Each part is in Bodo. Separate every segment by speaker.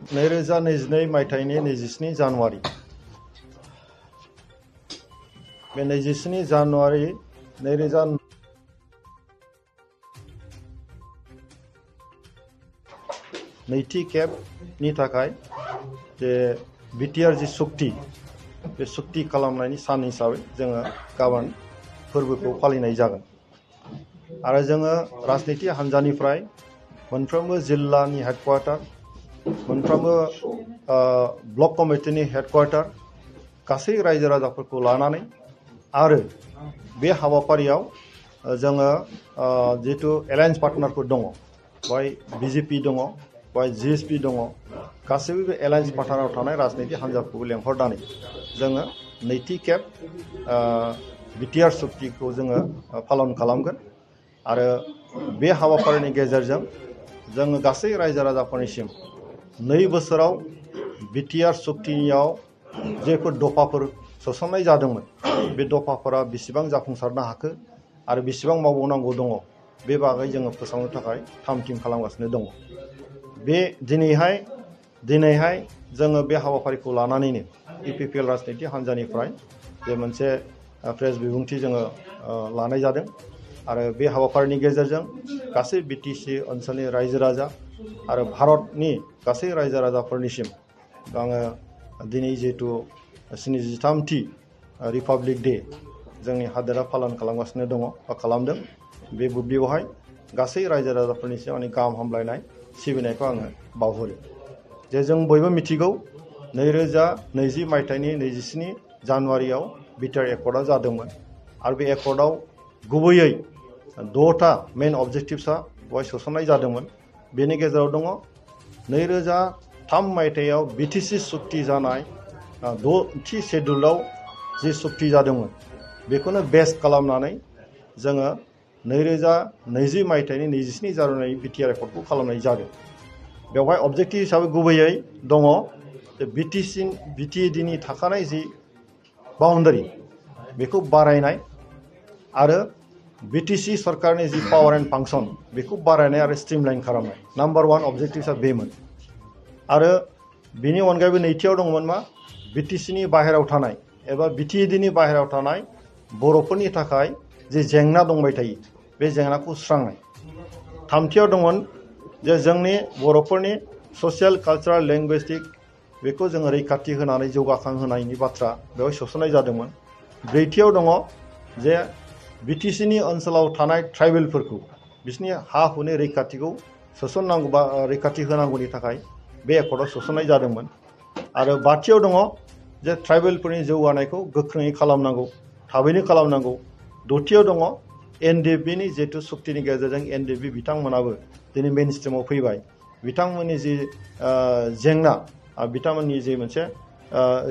Speaker 1: 2022 मायथाइनि 27 जानुवारि बे 27 जानुवारि 2000 नैथि खेबनि थाखाय जे बिटिआर जि सुक्ति बे सुक्ति खालामनायनि सान हिसाबै जोङो गाबोन फोरबोखौ फालिनाय जागोन आरो जोङो राजनिति हान्जानिफ्राय मोनफ्रोमबो जिल्लानि हेडक्वार्टार मोनफ्रोमबो ब्लक कमिटिनि हेडक्वार्टार गासै रायजो राजाफोरखौ लानानै आरो बे हाबाफारियाव जोङो जितु एलायन्स पार्टनारफोर दङ बाय बिजेपि दङ बाय जिएसपि दङ गासैबो बे एलायन्स पार्टनाराव थानाय राजनिति हान्जाखौ लेंहरनानै जोङो नैथि खेब बिटिआर सुक्तिखौ जोङो पालन खालामगोन आरो बे हाबाफारिनि गेजेरजों जोङो गासै रायजो राजाफोरनिसिम 2 बोसोराव बिटिआर सुक्तियाव जेफोर दफाफोर सोसननाय जादोंमोन बे दफाफोरा बेसेबां जाफुंसारनो हाखो आरो बेसेबां मावबावनांगौ दङ बे बागै जोङो फोसावनो थाखाय थाम-थिम खालामगासिनो दङ बे दिनैहाय जोङो बे हाबाफारिखौ लानानैनो इपिपिएल राजनिति हान्जानिफ्राय जे मोनसे प्रेस बिबुंथि जोङो लानाय जादों आरो बे हाबाफारिनि गेजेरजों गासै बिटिसि ओनसोलनि रायजो राजा आरो भारतनि गासै रायजो राजाफोरनिसिम आङो दिनै जिहेतु 73थि रिपाब्लिक डे जोंनि हादोरा पालन खालामगासिनो दङ बा खालामदों बे बुब्लियावहाय गासै रायजो राजाफोरनिसिम आंनि गाहाम हामलायनाय सिबिनायखौ आङो बावहरो जे जों बयबो मिथिगौ 2020 मायथाइनि 27 जानुवारियाव बिटिआर एकर्डआ जादोंमोन आरो बे एकर्डआव गुबैयै 6टा मेन अबजेक्टिभ्सआ बेवहाय सोसननाय जादोंमोन बेनि गेजेराव दङ 2003 मायथाइयाव बिटिसि सुक्ति जानाय 6थि शेड्युलाव जि सुक्ति जादोंमोन बेखौनो बेस खालामनानै जोङो 2020 मायथाइनि 27 जानुवारि बिटिआर एकर्डखौ खालामनाय जादों बेवहाय अबजेक्टिभ हिसाबै गुबैयै दङ बिटिएडिनि थाखानाय जि बाउन्डारि बेखौ बारायनाय आरो बिटिसि सरकारनि जि पावार एन्ड फांसन बेखौ बारायनाय आरो स्ट्रिमलाइन खालामनाय नाम्बार 1 अबजेक्टिभआ बेमोन आरो बेनि अनगायैबो नैथियाव दंमोन मा बिटिसिनि बाहेरायाव थानाय एबा बिटिएडिनि बाहेरायाव थानाय बर'फोरनि थाखाय जे जेंना दंबाय थायो बे जेंनाखौ सुस्रांनाय थामथियाव दंमोन जे जोंनि बर'फोरनि ससियेल कालचारेल लेंगुवेस्टिक बेखौ जोङो रैखाथि होनानै जौगाखांहोनायनि बाथ्रा बेवहाय सोसननाय जादोंमोन ब्रैथियाव दङ जे बिटिसिनि ओनसोलाव थानाय ट्राइबेलफोरखौ बिसोरनि हा हुनि रैखाथिखौ सोसननांगौ बा रैखाथि होनांगौनि थाखाय बे एकर्डआव सोसननाय जादोंमोन आरो बाथियाव दङ जे ट्राइबेलफोरनि जौगानायखौ गोख्रोङै खालामनांगौ थाबैनो खालामनांगौ दथियाव दङ एनडिएफबिनि जिहेतु सुक्तिनि गेजेरजों एनडिएफबि बिथांमोनाबो दिनै मेइन स्ट्रिमाव फैबाय बिथांमोननि जि जेंना बिथांमोननि जे मोनसे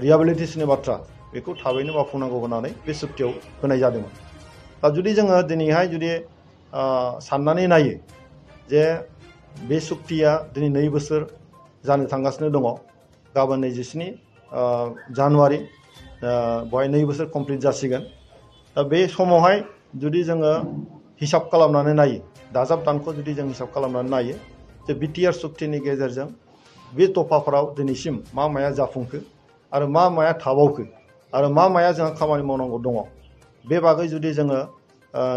Speaker 1: रिहेबिलिटेसननि बाथ्रा बेखौ थाबैनो मावफुंनांगौ होननानै बे सुक्तियाव होनाय जादोंमोन दा जुदि जोङो दिनैहाय जुदि साननानै नायो जे बे सुक्तिया दिनै 2 बोसोर जानो थांगासिनो दङ गाबोन 27 जानुवारि बेवहाय 2 बोसोर कमप्लिट जासिगोन दा बे समावहाय जुदि जोङो हिसाब खालामनानै नायो दाजाब दानखौ जुदि जों हिसाब खालामनानै नायो जे बिटिआर सुक्तिनि गेजेरजों बे दफाफोराव दिनैसिम मा माया जाफुंखो आरो मा माया थाबावखो आरो मा माया जोंहा खामानि मावनांगौ दङ बे बागै जुदि जोङो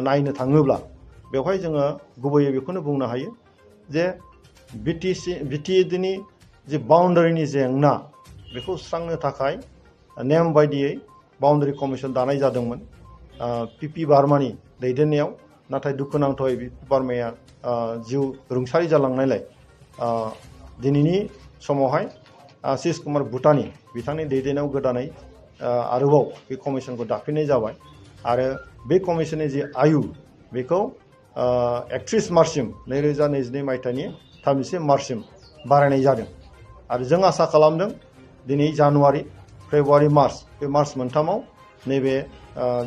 Speaker 1: नायनो थाङोब्ला बेवहाय जोङो गुबैयै बेखौनो बुंनो हायो जे बिटिएडिनि जि बाउन्डारिनि जेंना बेखौ सुस्रांनो थाखाय नेम बायदियै बाउन्डारि कमिसन दानाय जादोंमोन पिपि बार्मानि दैदेननायाव नाथाय दुखुनांथावै पिपि बार्माया जिउ रुंसारि जालांनायलाय दिनैनि समावहाय आशिष कुमार भुटानी बिथांनि दैदेननायाव गोदानै आरोबाव बे कमिसनखौ दाफिननाय जाबाय आरो बे कमिसननि जि आयु बेखौ 31 मार्चसिम 2022 मायथाइनि 31 मार्चसिम बारायनाय जादों आरो जों आसा खालामदों दिनै जानुवारि फेब्रुवारि मार्च बे मार्च मोनथामाव नैबे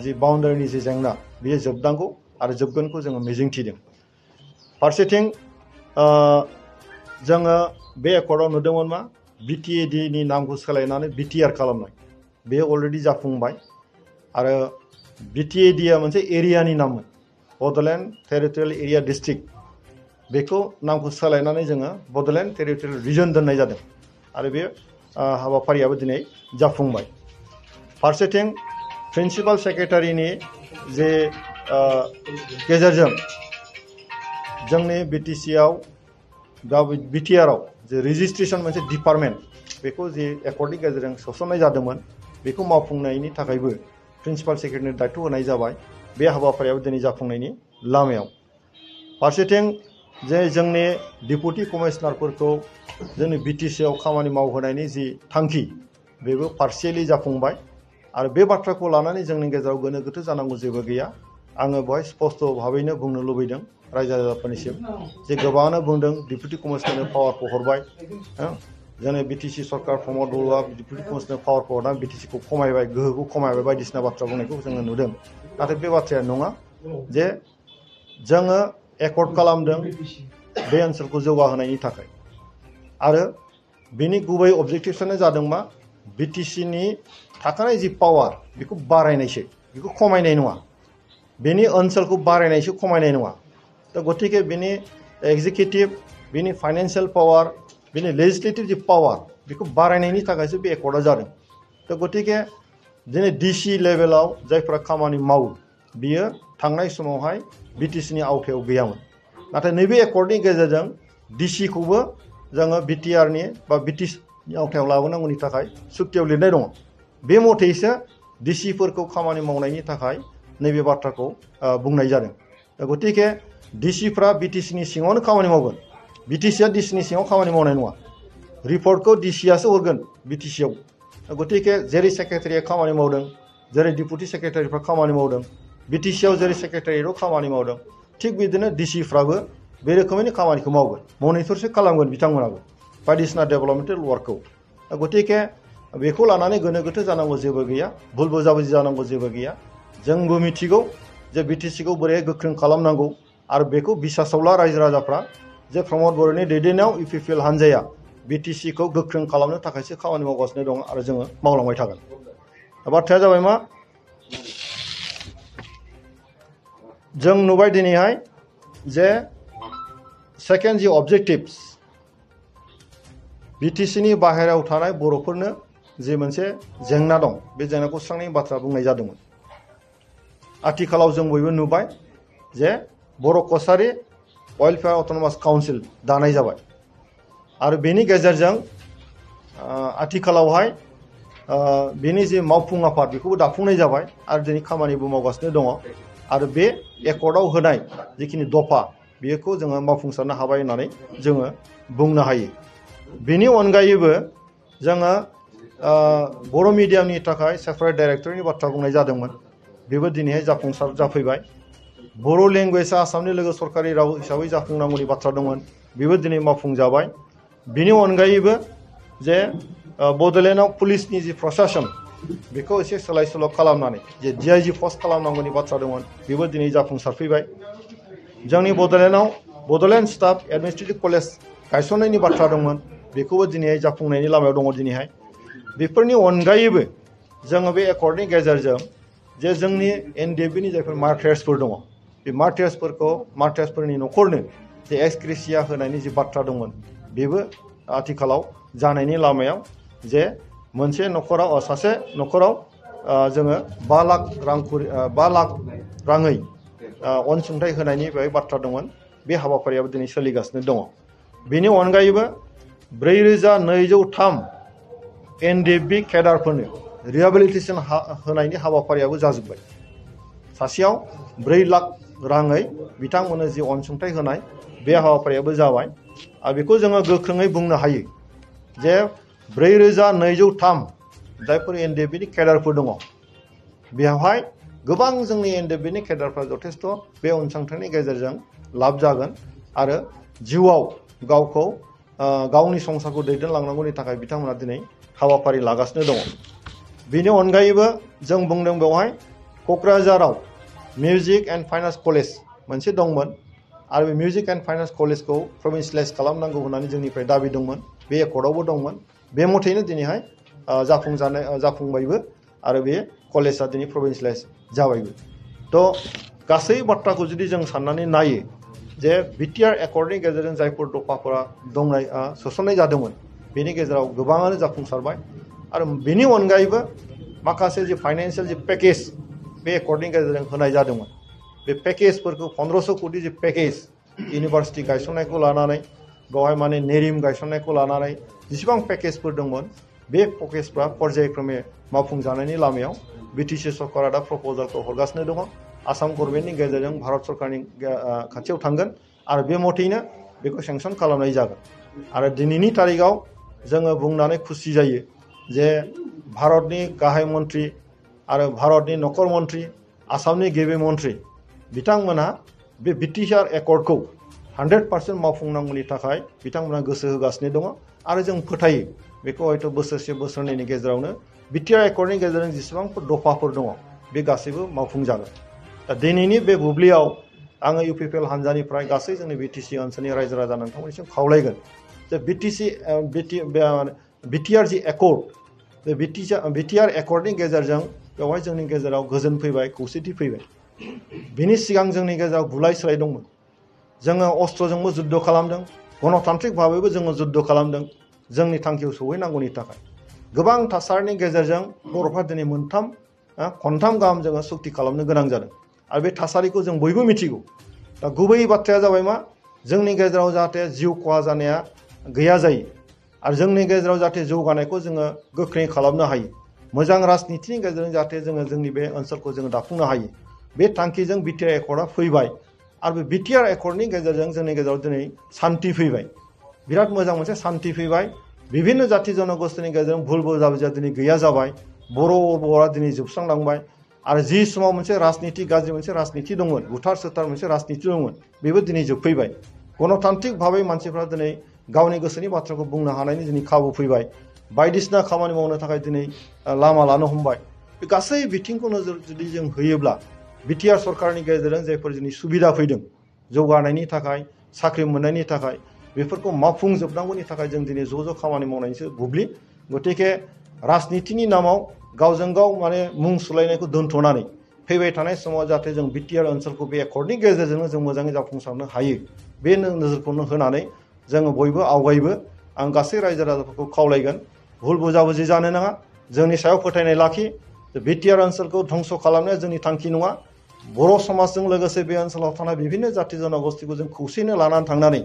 Speaker 1: जि बाउन्डारिनि जि जेंना बेयो जोबनांगौ आरो जोबगोनखौ जोङो मिजिंथिदों फारसेथिं जोङो बे एकर्डआव नुदोंमोन मा बिटिएडिनि नामखौ सोलायनानै बिटिआर खालामनाय बे अलरेडि जाफुंबाय आरो बिटिएडिआ मोनसे एरियानि नाममोन बड'लेण्ड टेरिटरियेल एरिया डिस्ट्रिक्ट बेखौ नामखौ सोलायनानै जोङो बड'लेण्ड टेरिटरियेल रिजन दोननाय जादों आरो बे हाबाफारियाबो दिनै जाफुंबाय। फारसेथिं प्रिन्सिपाल सेक्रेटारिनि जे गेजेरजों जोंनि बिटिसिआव दा बिटिआरआव जे रेजिस्ट्रेशन मोनसे डिपार्टमेन्ट बेखौ जे एकर्डनि गेजेरजों सोसननाय जादोंमोन बेखौ मावफुंनायनि थाखायबो प्रिन्सिपाल सेक्रेटारिनो दायथ' होनाय जाबाय। बे हाबाफारियाबो दिनै जाफुंनायनि लामायाव। फारसेथिं जे जोंनि डेपुटि कमिशनारफोरखौ जोंनि बिटिसिआव खामानि मावहोनायनि जि थांखि बेबो पार्शियेलि जाफुंबाय आरो बे बाथ्राखौ लानानै जोंनि गेजेराव गोनो गोथो जानांगौ जेबो गैया। आङो बेवहाय स्पष्ट भाबैनो बुंनो लुबैदों रायजो राजाफोरनिसिम जे गोबाङानो बुंदों डिपुटि कमिशनारनो पावारखौ हरबाय, जोंनि बिटिसि सरकार प्रमद बर'आ डिपुटि कमिशनार पावारखौ हरनानै बिटिसिखौ खमायबाय, गोहोखौ खमायबाय बायदिसिना बाथ्रा बुंनायखौ जोङो नुदों। नाथाय बे बाथ्राया नङा जे जोङो एकर्ड खालामदों बे ओनसोलखौ जौगाहोनायनि थाखाय आरो बेनि गुबै अबजेक्टिभ्सआनो जादों मा बिटिसिनि थाखानाय जि पावार बेखौ बारायनायसो, बेखौ खमायनाय नङा। बेनि ओनसोलखौ बारायनायसो खमायनाय नङा। दा गतिके बेनि एक्जिकिउटिभ, बेनि फाइनान्सियेल पावार, बेनि लेजिस्लेटिभ जि पावार बेखौ बारायनायनि थाखायसो बे एकर्डआ जादों। दा गतिके दिनै डिसि लेभेलाव जायफ्रा खामानि मावो बियो थांनाय समावहाय बिटिसिनि आवथायाव गैयामोन। नाथाय नैबे एकर्डनि गेजेरजों डिसिखौबो जोङो बिटिआरनि बा बिटिसिनि आवथायाव लाबोनांगौनि थाखाय सुक्तियाव लिरनाय दङ। बे मथेसो डिसिफोरखौ खामानि मावनायनि थाखाय नैबे बाथ्राखौ बुंनाय जादों। गतिके डिसिफ्रा बिटिसिनि सिङावनो खामानि मावगोन, बिटिसिआ डिसिनि सिङाव खामानि मावनाय नङा। रिपर्टखौ डिसिआसो हरगोन बिटिसिआव। गतिके जेरै सेक्रेटारिया खामानि मावदों, जेरै डिपुटि सेक्रेटारिफ्रा खामानि मावदों, बिटिसिआव जेरै सेक्रेटारियाव खामानि मावदों, थिग बिदिनो डिसिफ्राबो बे रोखोमैनो खामानिखौ मावगोन, मनिटरसो खालामगोन बिथांमोनाबो बायदिसिना डेभेलपमेन्टेल वार्कखौ। गतिके बेखौ लानानै गोनो गोथो जानांगौ जेबो गैया, भुल बुजाबुजि जानांगौ जेबो गैया। जोंबो मिथिगौ जे बिटिसिखौ बोरै गोख्रों खालामनांगौ आरो बेखौ बिसासावला रायजो राजाफ्रा जे प्रमद बर'नि दैदेननायाव इउपिपिएल हान्जाया बिटिसिखौ गोख्रों खालामनो थाखायसो खामानि मावगासिनो दं आरो जोङो मावलांबाय थागोन। बाथ्राया जाबाय मा जों नुबाय दिनैहाय जे सेकेन्ड जि अबजेक्टिभ्स बिटिसिनि बाहेरायाव थानाय बर'फोरनो जे मोनसे जेंना दं बे जेंनाखौ सुस्रांनायनि बाथ्रा बुंनाय जादोंमोन। आथिखालाव जों बयबो नुबाय जे बर' कसारि वेलफेयार अट'नमास काउन्सिल दानाय जाबाय आरो बेनि गेजेरजों आथिखालावहाय बेनि जे मावफुं आफाद बेखौबो दाफुंनाय जाबाय आरो दिनै खामानिबो मावगासिनो दङ आरो बे एकर्डआव होनाय जिखिनि दफा बेखौ जोङो मावफुंसारनो हाबाय होननानै जोङो बुंनो हायो। बेनि अनगायैबो जोङो बर' मिडियामनि थाखाय सेपारेट डाइरेक्टरनि बाथ्रा बुंनाय जादोंमोन, बेबो दिनैहाय जाफुंसार जाफैबाय। बर' लेंगुवेजआ आसामनि लोगो सरकारि राव हिसाबै जाफुंनांगौनि बाथ्रा दंमोन, बेबो दिनै मावफुंजाबाय। बेनि अनगायैबो जे बड'लेण्डआव पुलिसनि जि प्रसासन बेखौ एसे सोलाय सोल' खालामनानै जे DIG पस्ट खालामनांगौनि बाथ्रा दंमोन, बेबो दिनै जाफुंसारफैबाय। जोंनि बड'लेण्डआव बड'लेण्ड स्टाफ एडमिनिस्ट्रेटिभ कलेज गायसननायनि बाथ्रा दंमोन, बेखौबो दिनैहाय जाफुंनायनि लामायाव दङ दिनैहाय। बेफोरनि अनगायैबो जोङो बे एकर्डनि गेजेरजों जे जोंनि NDFBनि जायफोर मार्टायार्सफोर दङ बे मार्टायार्सफोरनि न'खरनो जे एक्सग्रेसिया होनायनि जि बाथ्रा दंमोन बेबो आथिखालाव जानायनि लामायाव जे मोनसे न'खराव सासे न'खराव जोङो 5 लाख राङै अनसुंथाइ होनायनि बे बाथ्रा दंमोन, बे हाबाफारियाबो दिनै सोलिगासिनो दङ। बेनि अनगायैबो 4203 NDFB केडारफोरनो रिहेबिलिटेसन होनायनि हाबाफारियाबो जाजोब्बाय। सासेयाव 4 लाख राङै बिथांमोननो जि अनसुंथाइ होनाय बे हाबाफारियाबो जाबाय आरो बेखौ जोङो गोख्रोङै बुंनो हायो जे 4203 जायफोर NDFBनि केडारफोर दङ बेवहाय गोबां जोंनि NDFBनि केडारफ्रा जथेस्थ' बे अनसुंथाइनि गेजेरजों लाब जागोन आरो जिउआव गावखौ गावनि संसारखौ दैदेनलांनांगौनि थाखाय बिथांमोना दिनै हाबाफारि लागासिनो दङ। बेनि अनगायैबो जों बुंदों बेवहाय क'क्राझाराव मिउजिक एन्ड फाइनान्स कलेज मोनसे दंमोन आरो बे मिउजिक एन्ड फाइनान्स कलेजखौ प्रभिन्सियेलाइज खालामनांगौ होननानै जोंनिफ्राय दाबि दंमोन, बे एकर्डआवबो दंमोन। बे मथेनो दिनैहाय जाफुंबायबो आरो बे कलेजआ दिनै प्रभिन्सियेलाइज जाबायबो। थ' गासै बाथ्राखौ जुदि जों साननानै नायो जे बिटिआर एकर्डनि गेजेरजों जायफोर दफाफोरा सोसननाय जादोंमोन बेनि गेजेराव गोबाङानो जाफुंसारबाय आरो बेनि अनगायैबो माखासे जे फाइनान्सियेल जे पेकेज बे एकर्डनि गेजेरजों होनाय जादोंमोन बे पेकेजफोरखौ 1500 कोटि जे पेकेज इउनिभार्सिटि गायसननायखौ लानानै बेवहाय माने नेरिम गायसननायखौ लानानै जेसेबां पेकेजफोर दंमोन बे पेकेजफ्रा पर्यायक्रमे मावफुंजानायनि लामायाव बिटिसि सरकारा दा प्रप'जालखौ हरगासिनो दङ आसाम गभर्नमेन्टनि गेजेरजों भारत सरकारनि खाथियाव थांगोन आरो बे मथैनो बेखौ सेंसन खालामनाय जागोन आरो दिनैनि तारिखाव जोङो बुंनानै खुसि जायो जे भारतनि गाहाय मन्थ्रि आरो भारतनि नखर मन्थ्रि आसामनि गिबि मन्थ्रि बिथांमोनहा बे बिटिआर एकर्डखौ 100% मावफुंनांगौनि थाखाय बिथांमोना गोसो होगासिनो दङ आरो जों फोथायो बेखौ हयथ' बोसोरसे बोसोरनैनि गेजेरावनो बिटिआर एकर्डनि गेजेरजों जेसेबांफोर दफाफोर दङ बे गासैबो मावफुंजागोन दा दिनैनि बे बुब्लियाव आङो इउपिपिएल हान्जानिफ्राय गासै जोंनि बिटिसि ओनसोलनि रायजो राजा नोंथांमोननिसिम खावलायगोन जे बिटिआर जि एकर्ड बे बिटिआर एकर्डनि गेजेरजों बेवहाय जोंनि गेजेराव गोजोन फैबाय खौसेथि फैबाय बिनि सिगां जोंनि गेजेराव बुलाय सोलाय दंमोन जोङो अस्त्रजोंबो जुद्ध खालामदों गणतान्त्रिक भाबैबो जोङो जुद्ध खालामदों जोंनि थांखियाव सौहैनांगौनि थाखाय गोबां थासारिनि गेजेरजों बर'फ्रा दिनै खनथाम गाहाम जोङो सुक्ति खालामनो गोनां जादों आरो बे थासारिखौ जों बयबो मिथिगौ दा गुबै बाथ्राया जाबाय मा जोंनि गेजेराव जाहाथे जिउ खहा जानाया गैया जायो आरो जोंनि गेजेराव जाहाथे जौगानायखौ जोङो गोख्रै खालामनो हायो मोजां राजनितिनि गेजेरजों जाहाथे जोङो जोंनि बे ओनसोलखौ जोङो दाफुंनो हायो बे थांखिजों बिटिआर एकर्डआ फैबाय आरो बे बिटिआर एकर्डनि गेजेरजों जोंनि गेजेराव दिनै सान्ति फैबाय बिराद मोजां मोनसे सान्ति फैबाय बिभिन्न जाति जनगोष्ठीनि गेजेरजों भुल बुजाबुजिया दिनै गैया जाबाय बर'आ दिनै जोबस्रांलांबाय आरो जि समाव मोनसे राजनिति गाज्रि मोनसे राजनिति दंमोन बुथार सुथार मोनसे राजनिति दंमोन बेबो दिनै जोबफैबाय गणतान्त्रिक भाबै मानसिफ्रा दिनै गावनि गोसोनि बाथ्राखौ बुंनो हानायनि दिनै खाबु फैबाय बायदिसिना खामानि मावनो थाखाय दिनै लामा लानो हमबाय बे गासै बिथिंखौ नोजोर जुदि जों होयोब्ला बिटिआर सरकारनि गेजेरजों जायफोर दिनै सुबिदा फैदों जौगानायनि थाखाय साख्रि मोननायनि थाखाय बेफोरखौ मावफुंजोबनांगौनि थाखाय जों दिनै ज' खामानि मावनायनिसो बुब्लि गतिके राजनितिनि नामाव गावजों गाव माने मुं सुलायनायखौ दोनथ'नानै फैबाय थानाय समाव जाहाथे जों बिटिआर ओनसोलखौ बे एकर्डनि गेजेरजोंनो जों मोजाङै जाफुंसारनो हायो बे नोजोरखौनो होनानै जोङो बयबो आवगायबो आं गासै रायजो राजाफोरखौ खावलायगोन भुल बुजाबुजि जानो नाङा जोंनि सायाव फोथायनाय लाखि बिटिआर ओनसोलखौ धंस खालामनाया जोंनि थांखि नङा बर' समाजजों लोगोसे बे ओनसोलाव थानाय बिभिन्न जाति जनगोष्ठीखौ जों खौसेनो लानानै थांनानै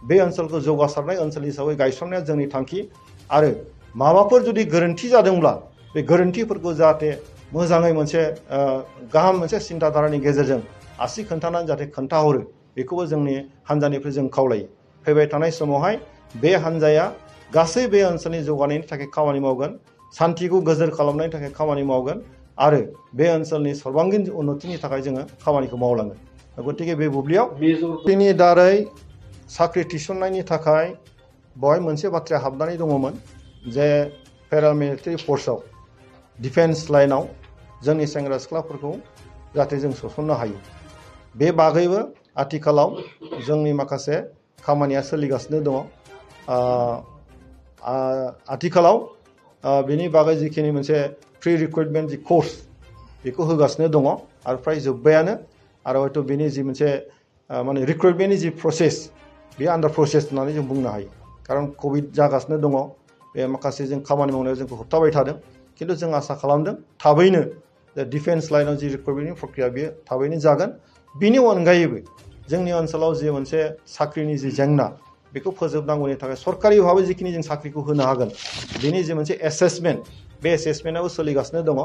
Speaker 1: बे ओनसोलखौ जौगासारनाय ओनसोल हिसाबै गायसननाया जोंनि थांखि आरो माबाफोर जुदि गोरोन्थि जादोंब्ला बे गोरोन्थिफोरखौ जाहाथे मोजाङै मोनसे गाहाम मोनसे सिन्ताधारानि गेजेरजों आसि खोन्थानानै जाहाथे खोन्थाहरो बेखौबो जोंनि हान्जानिफ्राय जों खावलायो फैबाय थानाय समावहाय बे हान्जाया गासै बे ओनसोलनि जौगानायनि थाखाय खामानि मावगोन सान्तिखौ गोजोर खालामनायनि थाखाय खामानि मावगोन आरो बे ओनसोलनि सर्बांगिन उन्नतिनि थाखाय जोङो खामानिखौ मावलांगोन गतिके बे बुब्लियाव जोंनि दारै साख्रि थिसननायनि थाखाय बेवहाय मोनसे बाथ्राया हाबनानै दङमोन जे पेरामिलिटारि फर्सआव डिफेन्स लाइनाव जोंनि सेंग्रा सिख्लाफोरखौ जाहाथे जों सोसननो हायो बे बागैबो आथिखालाव जोंनि माखासे खामानिया सोलिगासिनो दङ आथिखालाव बेनि बागै जिखिनि मोनसे प्रि रिक्रुटमेन्ट जि कर्स बेखौ होगासिनो दङ आरो फ्राय जोब्बायानो आरो हयथ' बेनि जि मोनसे माने रिक्रुटमेन्टनि जि प्रसेस बे आन्डार प्रसेस होननानै जों बुंनो हायो खारन कभिड जागासिनो दङ बे माखासे जों खामानि मावनायाव जोंखौ होबथाबाय थादों खिन्थु जों आसा खालामदों थाबैनो डिफेन्स लाइनाव जि रिक्रुटमेन्टनि प्रक्रिया बेयो थाबैनो जागोन बिनि अनगायैबो जोंनि ओनसोलाव जे मोनसे साख्रिनि जि जेंना बेखौ फोजोबनांगौनि थाखाय सरकारि भाबै जिखिनि जों साख्रिखौ होनो हागोन बेनि जे मोनसे एसेसमेन्ट बे एसेसमेन्टआबो सोलिगासिनो दङ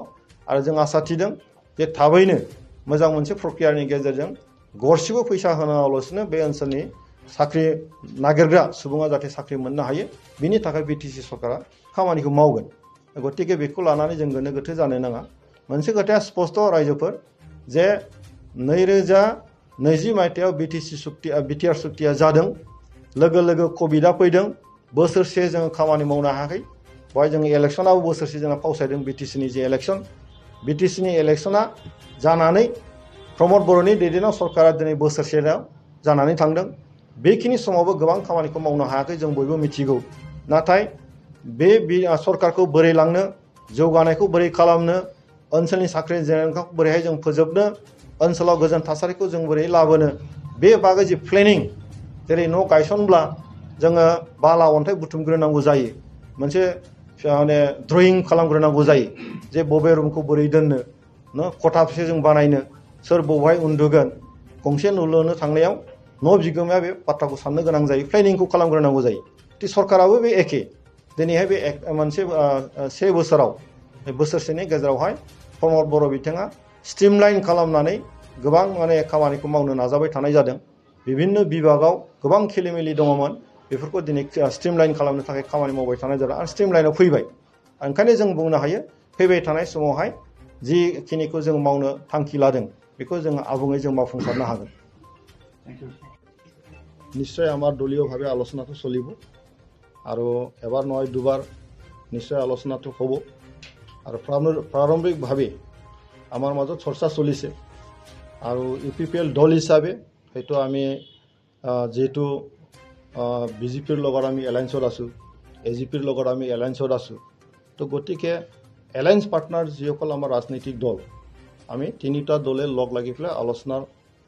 Speaker 1: आरो जों आसा थिदों जे थाबैनो मोजां मोनसे प्रक्रियानि गेजेरजों गरसेबो फैसा होनाङालासिनो बे ओनसोलनि साख्रि नागिरग्रा सुबुङा जाहाथे साख्रि मोननो हायो बिनि थाखाय बिटिसि सरकारा खामानिखौ मावगोन गतिके बेखौ लानानै जों गोनो गोथो जानो नाङा मोनसे खोथाया स्पष्ट रायजोफोर जे 2020 मायथाइयाव बिटिआर सुक्तिया जादों लोगो लोगो कभिडआ फैदों बोसोरसे जोङो खामानि मावनो हायाखै बेवहाय जोङो इलेक्सनाबो बोसोरसे जोंहा फावसायदों बिटिसिनि जे इलेक्सन बिटिसिनि इलेक्सना जानानै प्रमद बर'नि दैदेननायाव सरकारा दिनै बोसोरसेयाव जानानै थांदों बेखिनि समावबो गोबां खामानिखौ मावनो हायाखै जों बयबो मिथिगौ नाथाय बे सरकारखौ बोरै लांनो जौगानायखौ बोरै खालामनो ओनसोलनि साख्रि जेंनाखौ बोरैहाय जों फोजोबनो ओनसोलाव गोजोन थासारिखौ जों बोरै लाबोनो बे बागै जि प्लेनिं जेरै न' गायसनब्ला जोङो बाला अन्थाइ बुथुमग्रोनांगौ जायो मोनसे माने ड्रयिं खालामग्रोनांगौ जायो जे बबे रुमखौ बोरै दोननो न खथाबसे जों बानायनो सोर बबेहाय उन्दुगोन गंसे न' लुनो थांनायाव न' बिगोमाया बे बाथ्राखौ साननो गोनां जायो प्लेनिंखौ खालामग्रोनांगौ जायो सरकाराबो बे एखे दिनैहाय बे मोनसे 1 बोसोराव बोसोरसेनि गेजेरावहाय प्रमद बर' बिथाङा स्ट्रिमलाइन खालामनानै गोबां माने खामानिखौ मावनो नाजाबाय थानाय जादों बिभिन्न बिभागाव गोबां खेलिमेलि दङमोन बेफोरखौ दिनै स्ट्रिमलाइन खालामनो थाखाय खामानि मावबाय थानाय जादों आरो स्ट्रिमलाइनाव फैबाय ओंखायनो जों बुंनो हायो फैबाय थानाय समावहाय जिखिनिखौ जों मावनो थांखि लादों बेखौ जों आबुङै जों मावफुंसारनो हागोन निश्चय आमार दलीयভাৱে आलोचनाটো चलिब আৰু এবাৰ নহয় দুবাৰ নিশ্চয় আলোচনাটো হ'ব আৰু প্ৰাৰম্ভিকভাৱে আমাৰ মাজত চৰ্চা চলিছে আৰু ইউপিপিএল দল হিচাপে হয়তো আমি যেহেতু বিজেপিৰ লগত আমি এলায়েন্সত আছোঁ এজিপিৰ লগত আমি এলায়েন্সত আছোঁ তো গতিকে এলায়েন্স পাৰ্টনাৰ যিসকল আমাৰ ৰাজনৈতিক দল আমি তিনিটা দলে লগ লাগি পেলাই আলোচনাৰ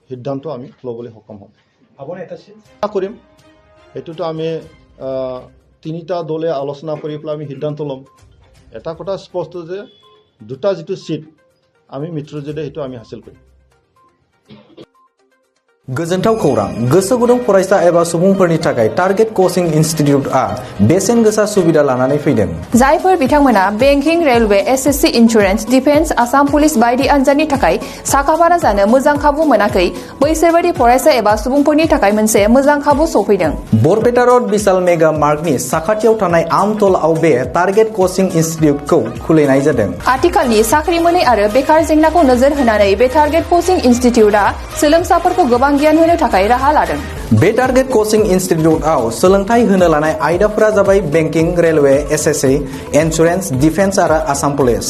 Speaker 1: সিদ্ধান্ত আমি ল'বলৈ সক্ষম হ'ম কৰিম এইটোতো আমি তিনিটা দলে আলোচনা কৰি পেলাই আমি সিদ্ধান্ত ল'ম এটা কথা স্পষ্ট যে দুটা যিটো সিট আমি মিত্ৰজোঁটে সেইটো আমি হাসিল কৰিম
Speaker 2: गोजोनथाव खौरां गोसो गुदुं फरायसा एबा सुबुंफोरनि थाखाय टारगेट कोचिं इनस्टिट्यूटआ बेसेन गोसा सुबिदा लानानै फैदों
Speaker 3: जायफोर बिथांमोना banking railway SSC insurance defence Assam police बायदि आनजादनि थाखाय साखाफारा जानो मोजां खाबु मोनाखै बैसोर बायदि फरायसा एबा सुबुंफोरनि थाखाय मोनसे मोजां खाबु सफैदों
Speaker 2: बरपेटा रोड विशाल मेगा मार्कनि साखाथियाव थानाय आमतलाव बे टारगेट कोचिं इनस्टिट्यूटखौ खुलिनाय जादों
Speaker 3: आथिखालनि साख्रि मोनै आरो बेकार जेंनाखौ नोजोर होनानै बे टारगेट कोचिं इनस्टिट्यूटआ सोलोंसाफोरखौ गोबां गियान होनो थाखाय राहा लादों
Speaker 2: बे टारगेट कोचिं इनस्टिट्यूटआव सोलोंथाय होनो लानाय आयदाफोरा जाबाय banking railway SSC insurance defence आरो आसाम पुलिस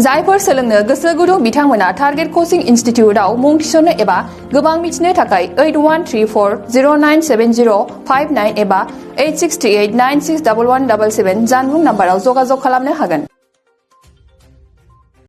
Speaker 3: जायफोर सोलोंनो गोसो गुदुं बिथांमोना टारगेट कोचिं इनस्टिट्यूटआव मुं थिसननो एबा गोबां मिथिनो थाखाय 8134097059 एबा 8638961177 जानबुं नाम्बाराव जगाजग खालामनो हागोन